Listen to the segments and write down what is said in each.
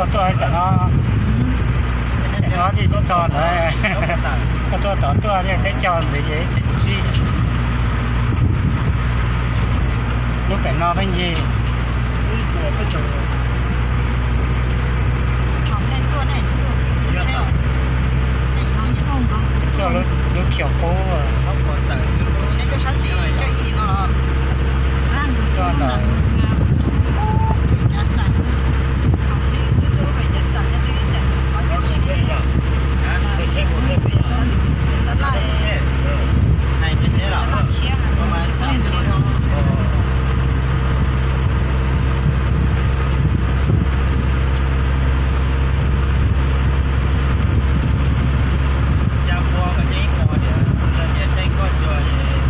Tuaj xam no, xam no thiaj tsis txog ntawd. Koj tuaj tom tuaj thiaj peb caug ntxiv ces xeem tib. Lub pem no peb ncig. Tuaj lub khiav qub. Tuaj ntawm Xya pua kom caij ib hmos, yog tias caij koj cuag ces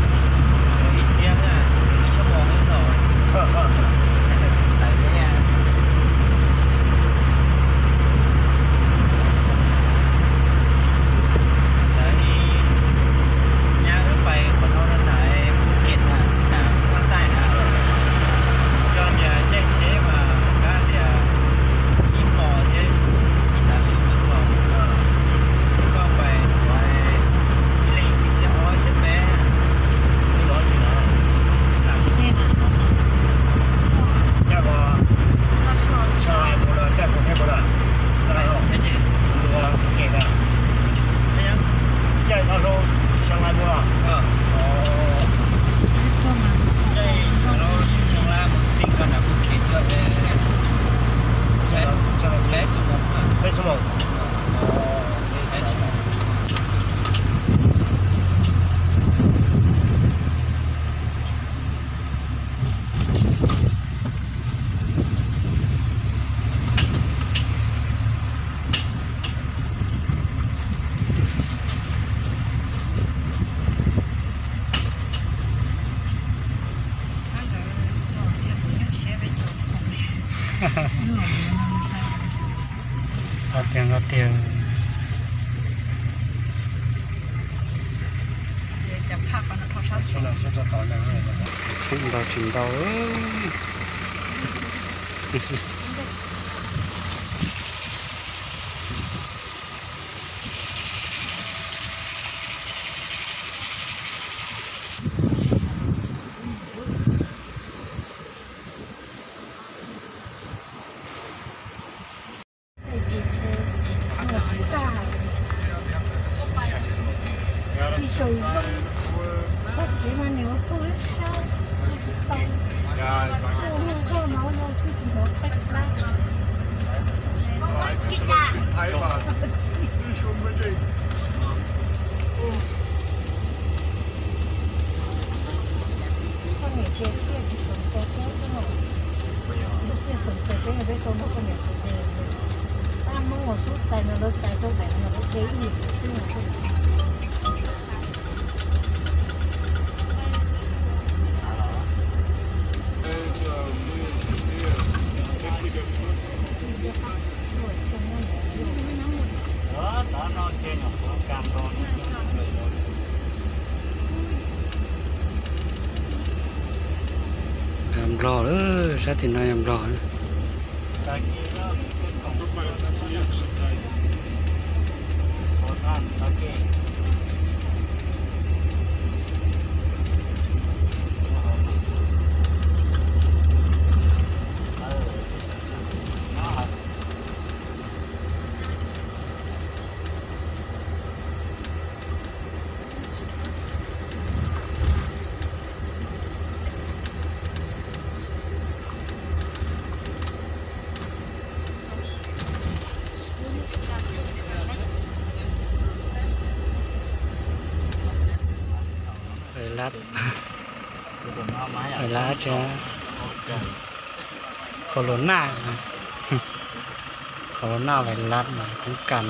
ib txhiab na, ib xuab moos ib txog. Txawv thiab. Lawv nyab wb pais qhov no rau nram Phuket na, nram Paj Taij na. Yog tias caij tsheb mas kav tias ib hmos thiab ib tav su mus txog. Koj pais ib leeg ib txhiab ob ib txhiab peb. Caij mus, caij mus Xia Lai mus na. Caij no rau Xia Lai mus los? Caij no rau Xia Lai mus ti ko nram Phuket tuaj peb xuab moos. Nqa tiag, nqa tiag. Tsis ntau, tsis ntau. Koj niam tias tiaj tsis xom tes peb xwb no. Tiaj xom tes peb, peb tau nrog koj niam tes. Pab Hmoob ua xub txais no lawv txais rau daim no lawv de ib yim xwb no. Nplog lawm, sab tim no yog Nplog. Lab, lab, Corona, Corona virus mas kuv kam.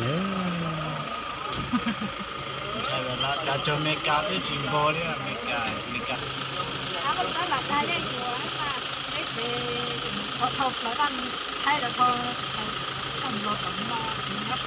Cov Amelikas twb tsis npog li Amelikas, Amelikas. Thau hlawv vaj Thaib lawv thau, thau npog tom no, nyob